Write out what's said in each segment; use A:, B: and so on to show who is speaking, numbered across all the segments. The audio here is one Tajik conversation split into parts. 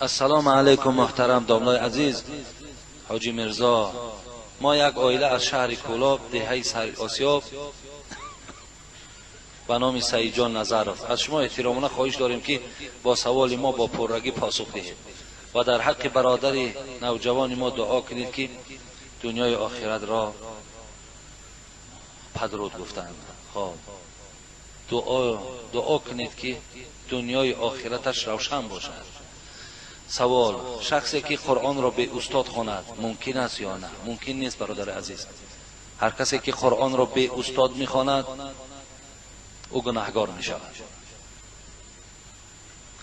A: Ассалому алайкум, муҳтарам домлаи азиз Ҳоҷи Мирзо. Мо як оила аз шаҳри Кӯлоб, деҳаи Осиёб, ба номи Саидҷон Назаров, аз шумо эҳтиромона хоҳиш дорем, ки бо саволи мо бо пуррагӣ посух диҳед ва дар ҳаққи бародари навҷавони мо дуо кунед, ки дунёи охиратро падруд гуфтанд. Хоб, дуо кунед, ки дунёи охираташ равшан бошад. Савол: шахсе ки Қуръонро бе устод хонад, мумкин аст ё на? Мумкин нест, бародари азиз. Ҳар касе ки Қуръонро бе устод мехонад, ӯ гунаҳгор мешавад.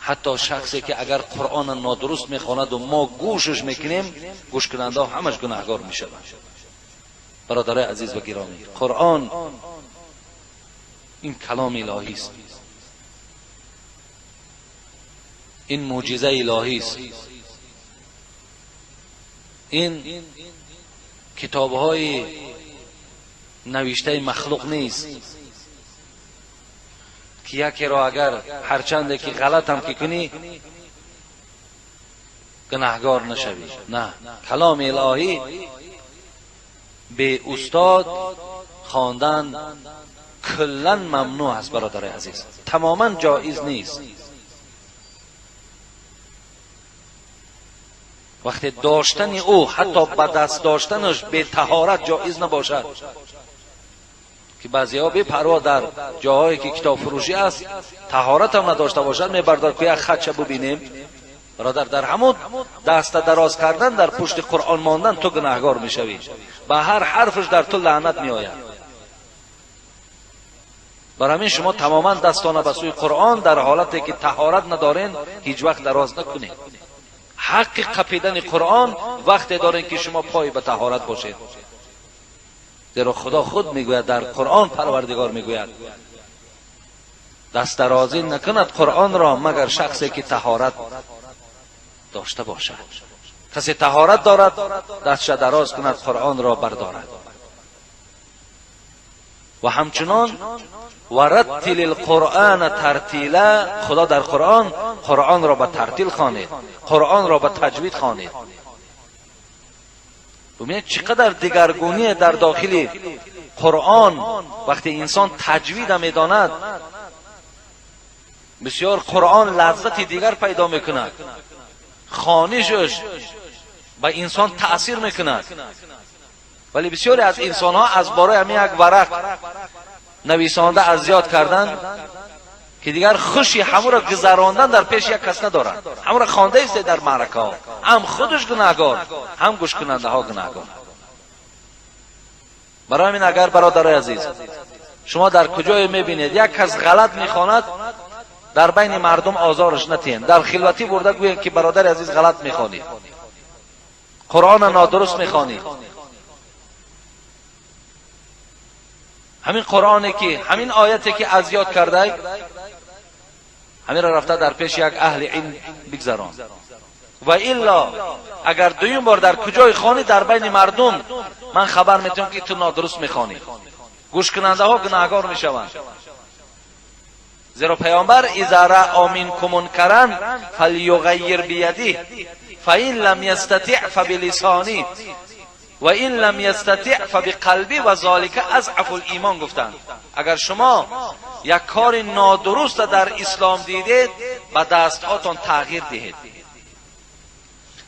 A: Ҳатто шахсе ки агар Қуръона нодуруст мехонаду мо гӯшаш мекунем, гӯшкунандаҳо ҳамаш гунаҳгор мешаванд. Бародарои азиз ва гиромӣ, Қуръон ин каломи илоҳист, ин мӯъҷизаи илоҳист, ин китобҳои навиштаи махлуқ нест, ки якеро агар ҳарчанде ки ғалатам ки кунӣ, гунаҳгор нашавӣ. На, каломи илоҳӣ бе устод хондан куллан мамнӯъ аст, бародари азиз, тамоман ҷоиз нест. Вақте доштани ӯ, ҳатто ба даст доштанаш бетаҳорат ҷоиз набошад, ки баъзеҳо бепарво дар ҷоҳое ки китобфурӯшӣ аст, таҳоратам надошта бошад, мебардор, ки як хатша бубинем. Бародар, дар ҳамон даста дароз кардан, дар пушти Қуръон мондан, ту гунаҳгор мешавӣ, ба ҳар ҳарфаш дар ту лаънат меояд. Бар ҳамин шумо тамоман дастона ба сӯи Қуръон дар ҳолате ки таҳорат надорен, ҳеҷ вақт дароз накунед. Ҳаққи қапидани Қуръон вақте дорен, ки шумо пой ба таҳорат бошед, зеро Худо худ мегӯяд дар Қуръон, Парвардигор мегӯяд: дастдарозӣ накунад Қуръонро, магар шахсе ки таҳорат дошта бошад. Касе таҳорат дорад, дастша дароз кунад, Қуръонро бардорад. Ва ҳамчунон ва раттил лқуръона тартила, Худо дар Қуръон: Қуръонро ба тартил хонед, Қуръонро ба таҷвид хонед. Бубинед, чӣ қадар дигаргуние дар дохили Қуръон. Вақте инсон таҷвида медонад, бисёр Қуръон лаззати дигар пайдо мекунад, хонишаш ба инсон таъсир мекунад. Вале бисёре аз инсонҳо аз бораи ҳамин як варақ нависонда аз зиёд кардан, ки дигар хуши ҳамуро гузарондан дар пеши як кас надорад, ҳамуро хонда истед дар маъракаҳо, ҳам худаш гунаҳгор, ҳам гӯшкунандаҳо гунаҳгор. Барои ҳамин, агар, бародарои азиз, шумо дар куҷое мебинед, як кас ғалат мехонад, дар байни мардум озораш натиҳед, дар хилватӣ бурда гӯед, ки бародари азиз, ғалат мехонӣ, Қуръона нодуруст мехонӣ. Ҳамин Қуръоне ки, ҳамин ояте ки аз ёд кардай, ҳаминро рафта дар пеши як аҳли илм бигзарон. Ва илло, агар дуюм бор дар куҷое хонӣ дар байни мардум, ман хабар метиҳам, ки ту нодуруст мехонӣ, гӯшкунандаҳо гунаҳгор мешаванд. Зеро паёмбар: иза раъо минкум мункаран фалюғайир биядих, фаин лам ястатиъ фабилисоних, ва ин лам ястатиъ фабиқалби, ва золика азъафу лимон гуфтанд. Агар шумо як кори нодуруста дар ислом дидед, ба дастҳотон тағйир диҳед,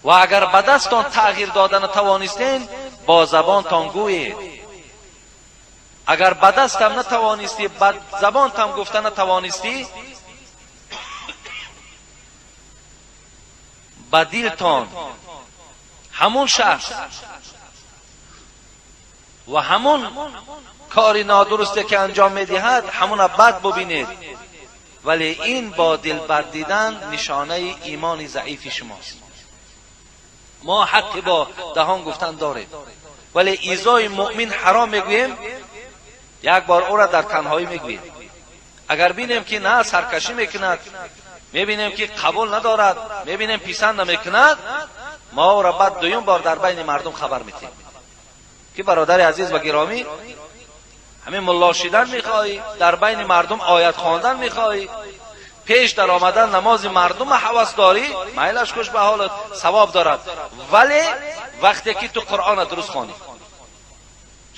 A: ва агар ба дастон тағйир дода натавонистен, бо забонтон гӯед. Агар ба дастам натавонистӣ, ба забонтам гуфта натавонистӣ, ба дилтон ҳамун шахс ва ҳамун кори нодурусте ки анҷом медиҳад, ҳамуна бад бубинед. Вале ин бо дил бад дидан нишонаи имони заифи шумост. Мо ҳаққи бо даҳон гуфтан дорем, вале изои муъмин ҳаром мегӯем. Як бор ӯра дар танҳоӣ мегӯем, агар бинем, ки на саркашӣ мекунад, мебинем, ки қабул надорад, мебинем, писанд намекунад, мо ӯра баъд дуюм бор дар байни мардум хабар метиҳем, ки бародари азиз ва гиромӣ, ҳамин мулло шидан мехоҳӣ, дар байни мардум оят хондан мехоҳӣ, Пеш дар омадан намози мардум ҳавас дорӣ, майлаш хуш ба ҳолат, савоб дорад. Вале вақте ки ту Қуръонро дуруст хонӣ,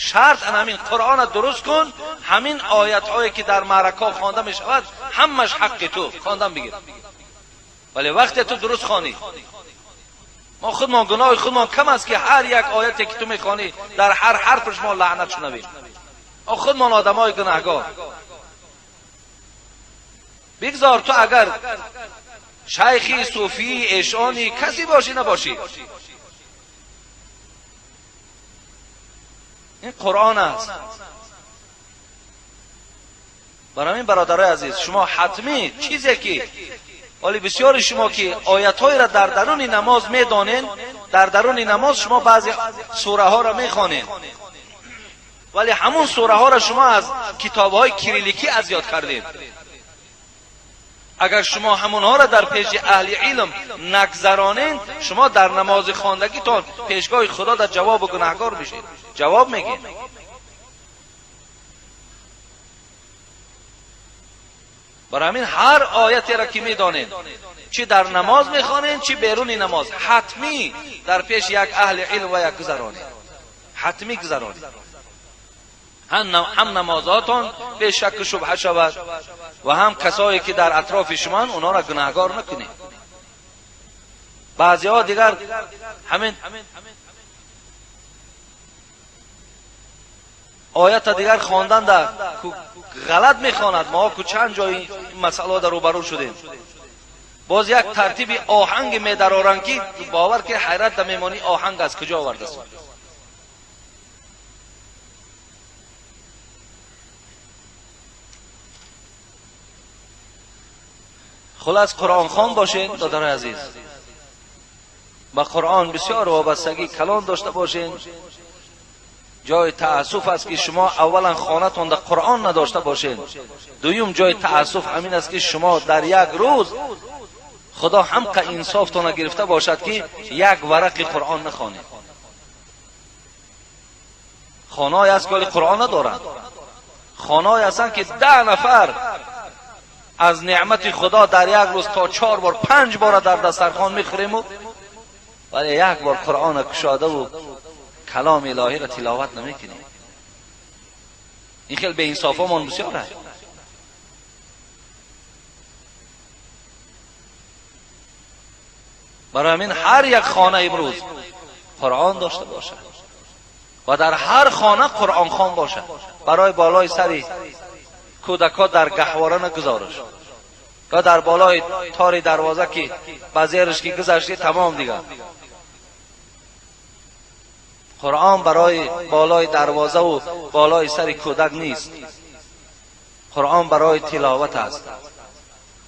A: шарт ан ҳамин Қуръонро дуруст кун, ҳамин оятҳое ки дар маъракаҳо хонда мешавад, ҳамаш ҳаққи ту, хондан бигир. Вале вақте ту дуруст хонӣ, мо худмон гуноҳи худмон кам аст ки ҳар як ояте ки ту мехонӣ, дар ҳар ҳарфаш мо лаънат шунавем. Мо худмон одамои гунаҳгор. Бигзор ту агар шайхи, суфӣ, эшони касе бошӣ набошӣ, ин Қуръон аст. Барои ин бародарои азиз, шумо ҳатмӣ чизе ки вале бисёри шумо ки оятҳоеро дар даруни намоз медонед, дар даруни намоз шумо баъзе сураҳоро мехонед, вале ҳамун сураҳоро шумо аз китобҳои кирилликӣ аз ёд кардед. Агар шумо ҳамонҳоро дар пеши аҳли илм нагзаронед, шумо дар намози хондагитон пешгоҳи Худо дар ҷавобу гунаҳгор мешед, ҷавоб мегед. Барои ҳамин ҳар оятеро ки медонед, чӣ дар намоз мехонед, чӣ беруни намоз, ҳатмӣ дар пеши як аҳли илм ва як гузаронед, ҳатмӣ гузаронед. Ҳам намозотон бе шакку шубҳа шавад ва ҳам касое ки дар атрофи шумоанд, онҳоро гунаҳгор накунед. Баъзеҳо дигар ҳамин оята дигар хондан дар ғалат мехонад. Мо ку чанд ҷои ин масъалаҳо дар рӯбарӯ шудем. Боз як тартиби оҳанге медароранд ки бовар ки ҳайрат да мемонӣ, оҳанг аз куҷо овардааст. Хулас Қуръонхон бошед, додарои азиз. Ба Қуръон бисёр вобастагӣ калон дошта бошед. Ҷои таассуф аст ки шумо аввалан хонатон дар Қуръон надошта бошед. Дуюм ҷои таассуф ҳамин аст ки шумо дар як рӯз Худо ҳамқа инсофтона гирифта бошад ки як варақи Қуръон нахонед. Хонаҳое аст ки вале Қуръон надоранд. Хонаҳое ҳастанд ки 10 нафар аз неъмати Худо дар як рӯз то 4 бор, 5 бора дар дастархон мехӯрему, вале як бор Қуръонро кушодаву каломи илоҳиро тиловат намекунем. Ин хел беинсофомон бисёр аст. Барои ҳамин ҳар як хона имрӯз Қуръон дошта бошад ва дар ҳар хона Қуръонхон бошад. Барои болои сари кӯдакҳо дар гаҳвора нагузориш ё дар болои тори дарвоза ки ба зериш ки гузашти тамом дигар. Қуръон барои болои дарвозаву болои сари кӯдак нест. Қуръон барои тиловат аст.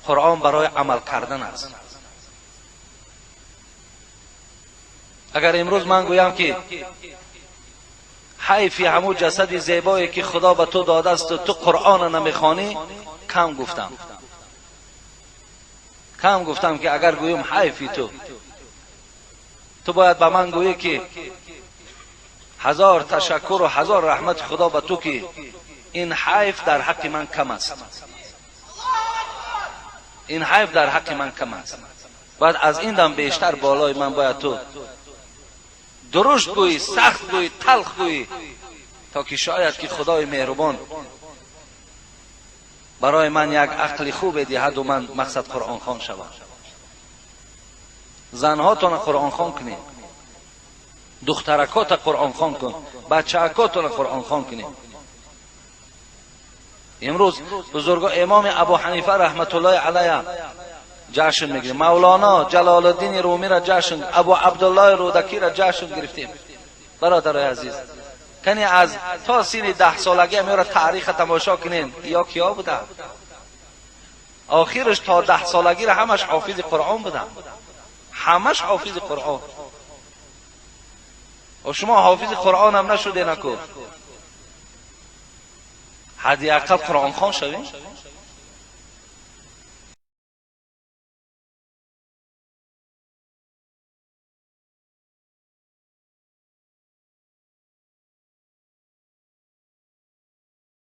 A: Қуръон барои амал кардан аст. Агар имрӯз ман гӯям ки ҳайфи ҳамун ҷасади зебое ки Худо ба ту додааст ту Қуръонро намехонӣ, кам гуфтам. Кам гуфтам ки агар гӯям ҳайфи ту, ту бояд ба ман гӯӣ ки ҳазор ташаккуру ҳазор раҳмати Худо ба ту ки ин ҳайф дар ҳаққи ман кам аст. Ин ҳайф дар ҳаққи ман кам аст. Бояд аз ин дам бештар болои ман бояд ту درشت گویی، سخت گویی، تلخ گویی، تا که شاید که خدای مهربان برای من یک عقل خوب دهد و من مقصد قرآن خوان شوم. زنهاتان قرآن خوان کنید، دخترکات قرآن خوان کن، بچه‌کاتان قرآن خوان کنید. امروز بزرگ امام ابو حنیفه رحمت الله علیه جشن میگیریم، مولانا جلال الدین رومی را جشن، ابو عبدالله رودکی را جشن گرفتیم. برادرای عزیز، کنی از تا سین 10 سالگی میره تاریخ تماشا کنین یا کیا بودن. آخرش تا 10 سالگی را همش حافظ قرآن بودن، همش حافظ قرآن. و شما حافظ قرآن هم نشده نکو، حداقل قرآن خوان شوین.